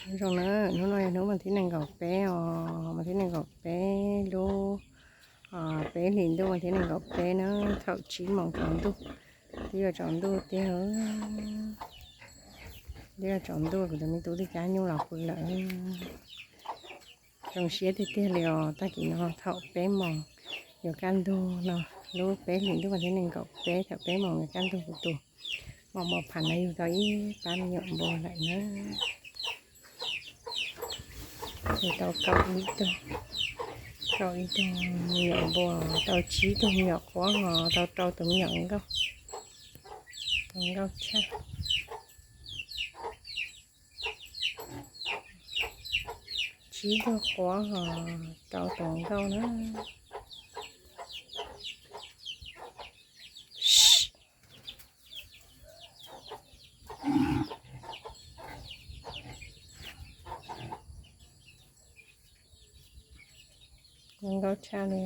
Zoo na, hnub no yog hnub vas thib nees nkaum peb os, vas thib nees nkaum peb lub peb hlis ntuj vas thib nees nkaum peb na, thaum tsib moos tsaus ntuj, twb yuav tsaus ntuj tiag, twb yuav tsaus ntuj, kuv tus me tub twb cab nyuj los pw lawm. Zoo siab tiag tiag li os, tag kis no thaum peb moos yuav kaj ntug no, lub peb hlis ntuj vas thib nees nkaum peb thaum peb moos yuav kaj ntug kuv tus mos mos pham no yug tau ib pab me nyuam npua lawm na. Yug tau kaum ib tug, kaum ib tug me nyuam npua, tau tsib tug me nyuam quab hos tau rau tus me nyuam nkauj, tus nkauj tshaj. Tsib tug quab hos rau tus nkauj na. Zoo nkauj tshaj li.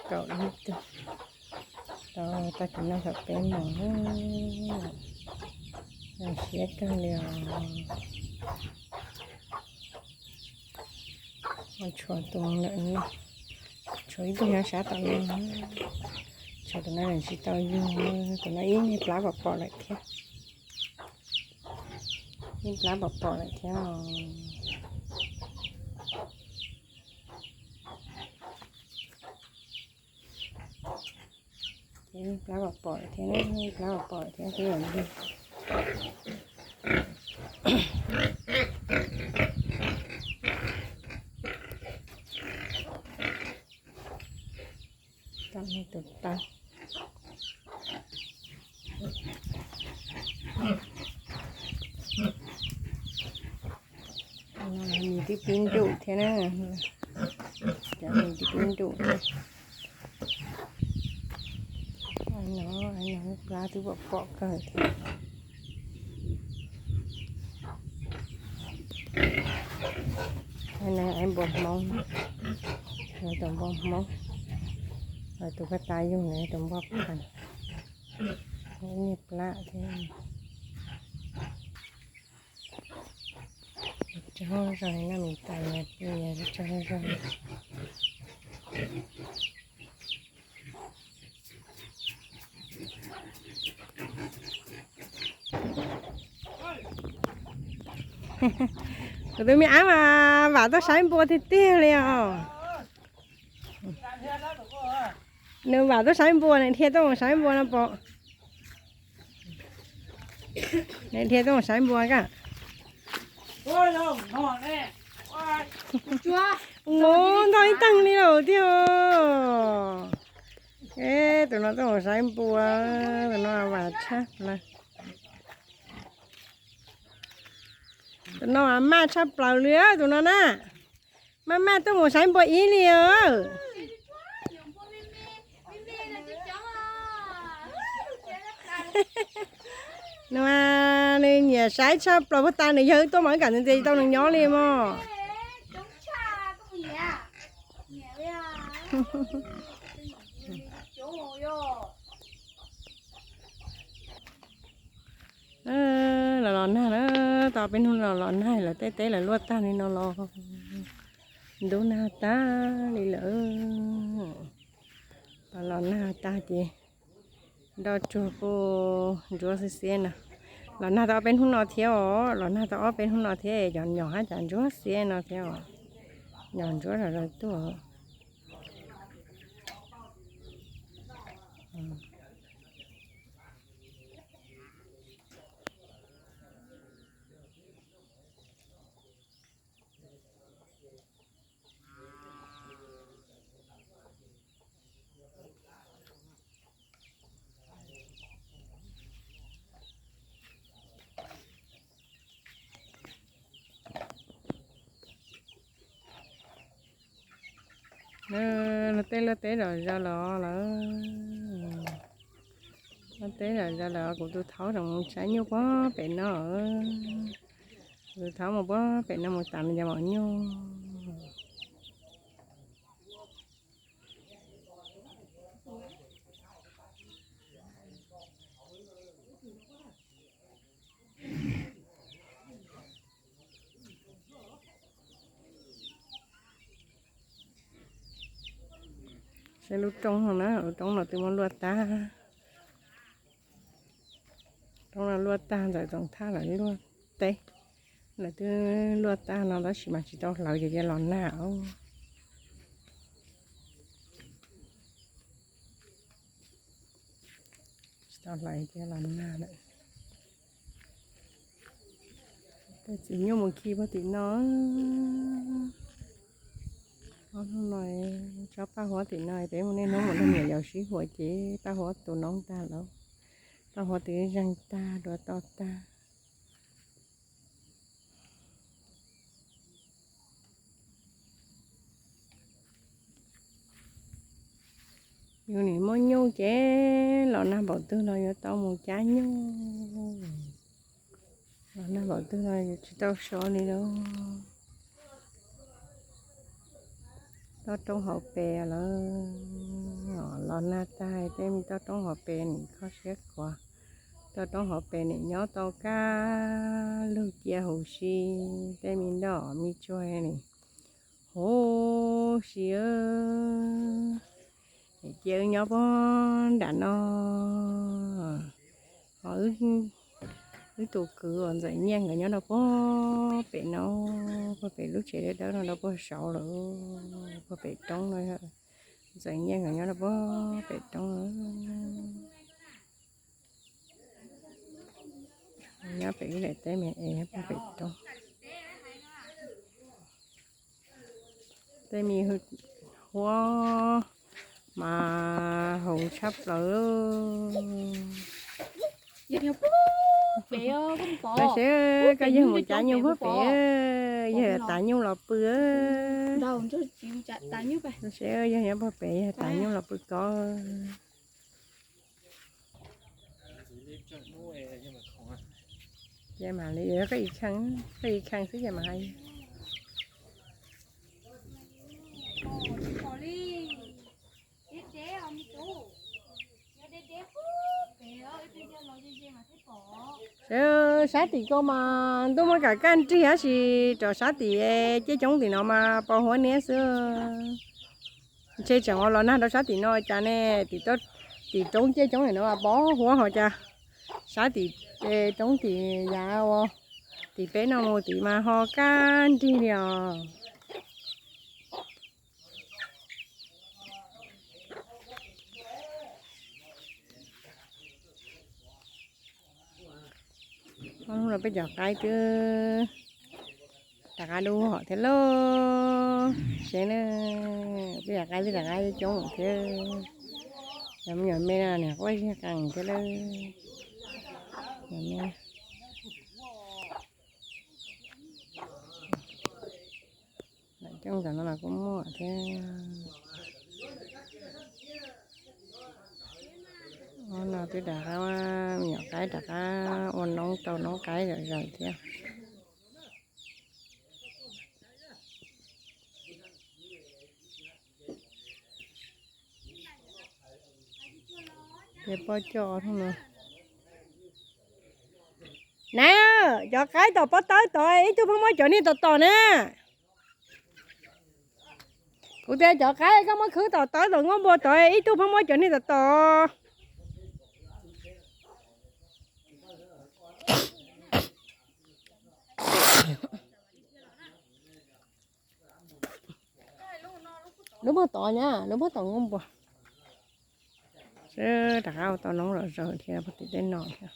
Kaum ib tug, tau tag kis no thaum peb moos, zoo siab kawg li os. Tshuav tus lawm no, tshuav ib tug nyob sab tom no, tshuav tus no tsis tau yug, tus no ib niag plab pom pom lawm thiab, ib plab pom pom lawm thiab os. Ces plab pom pom thiab, plab pom pom thiab twb yog li. Tom no tus taw. Mis twb pib nruj thiab na. Cov mis twb pib nruj thiab. No, no plab twb pom pom kawg thiab. Npua hmoob, tus npua hmoob, tus koj tas yug na, tus npua pham, niag plab thiab. Tsaug zog no, me tais niam tij tsaug zog. Kuv tus me ab mas vam tuaj saib npua tiag tiag li os. Nws vam tuaj saib npua, nws dhia tuaj mus saib npua no pom. Nws dhia tuaj mus saib npua koj. Ua ntog ib teeg li lawm tiag. Tus no tuaj mus saib npua, tus no vam tshaj plaws. Tus no maj tshaj plaws li tus no na. Maj maj tuaj mus saib npua ib li. Nws mas nws nyiam saib tshaj plaws, puag ta nws yawg wb tuaj mas wb kam ntxias tsis tau nws nyob li mog. Los los nag na, tau peb hnub los los nag lawm, tej teb lawv luaj tag li no los ntub nag tag li lawm. Los los nag tag ces nroj tsuag kuj ntsuab xiab xiab no. Los nag tau ob peb hnub no thiab os, los nag tau ob peb hnub no thiab cov nyom hab cas ntsuab xiab no thiab os. Nyom ntsuab zom zaws tuaj. Luag tej luag teb zom zaws los lawm. Luag teb zom zaws lawm, kuv tus thaub tseem mus saib nyuj puag pem no. Kuv tus thaub mus puag pem no mus tas me ncov maum nyuj. Saib lub roob no na, lub roob no twb muab luaj tag. Roob no luaj tag, Ntxawm Txoov Thaj lawv luaj teb, lawv twb luaj tag no tab sis mas tsis tau hlawv ces cia los nag os. Tsis tau hlawv cia los nag lawm. Tej txiv nyuj mus khi puag tim no. Ob hnub no tsob paj huab tim no, peb mus niaj hnub mus nrog niam yau sib huam ces paj huab tu noob tag lawm. Paj huab twb zeeg tag, duav to tag. Yus nim muaj nyuj ces los nag npaum twg los yuav tau mus cab nyuj. Los nag npaum twg los yuav tsis tau so li lauj. Toj roob hauv pes lawm, los nag tag tej me toj roob hauv pes nim kho siab khuav. Toj roob hauv pes nim nyob tau kaj lug cia huv si, tej me nroj me tsuag nim huv si. Nim cia wb nyob puag nram no, ho wb tus kwv uas Ntxawm Nyiaj nkawd nyob rau puag pem no, puag pem lub tsev dawb dawb no rau puag saud lawm, puag pem roob no. Ntxawm Nyiaj nkawd nyob rau puag pem roob. Nyob pem ib daim teb me es puag pem roob. Tej me huab mas huv tshaj plaws. Tab sis koj yawg mus cav nyuj puag pem, yawg tav nyuj los pw. Tab sis yawg nyob puag pem, yawg tav nyuj los pw ko. Ces mam li koj ib khee, koj ib khee xwb ces mam hais. Sab tim ko mas ntuj muaj kam kaj nrig tab sis rov sab tim ceg coob tim no mas pos huab niab xwb. Ntshe tseem ua los nag rau sab tim no cas ne, tim roob ceg coob tim no mas pos huab ho cas. Sab tim roob tim yav ua tim peb no mus tim mas ho kaj nrig li os. Hnub no peb cov qaib twb rov qab dub hom thiab lauj. Seb na, peb cov qaib twb rov qab coob thiab. Cov me nyuam me no niam quaj zig qees thiab lauj. Coob ntawm no los kuj muaj thiab. Hnub no twb rov qab, me nyuam qaib rov qab ua noob tau noob qaib zom zaws thiab. Ces pob coj no. Na, cov qaib tom pob tawb tod ib tug pheej muab cov niag tom tom na. Kuv tias cov qaib koj muab khwb tom tawb tom nkauj npua tod ib tug pheej muab cov niag tom tom. Lub pob tod na, lub pob tom nkauj npua. Seb rov qab ua tau noob los zaws thiab puag tim tej no thiab.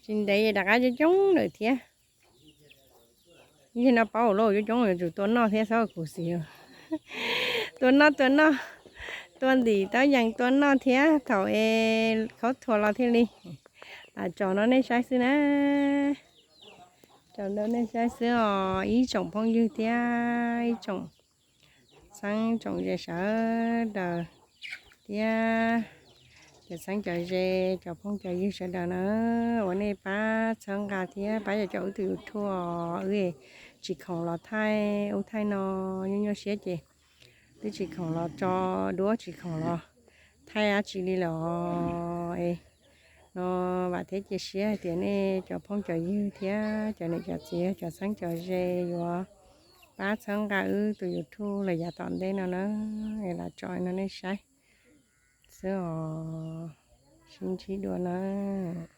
Tsis ntev rov qab coob coob lawm thiab. Yog no paub lauj, coob coob yuav tsum tua noj thiab, txhob kuv xis. Tua noj tua noj, tua ntim taub yees tua noj thiab thaum es khaub thuas los thiaj li. Tsom rau nej saib xwb na. Tsom rau nej saib xwb os ib tsoom phooj ywg thiab ib tsoom txheeb tsoom ze sawv daws thiab cov txheeb cov ze, cov phooj cov ywg sawv daws na, uas nej pab txhawb nqa thiab pab yam cov wb tus YouTube, wb tsis khoom los thaij ub thaij no, nyuaj nyuaj siab ces twb tsis khoom los tso duab tsis khoom los thaij dab tsi li lawm os. No vam thiab cia siab hais tias nej cov phooj cov ywg thiab cov niam cov txiv cov txheeb cov ze yuav pab txhawb nqa wb tus YouTube los yav tom ntej no na, es los tso no nej saib xwb os. Sib ntsib dua nawb.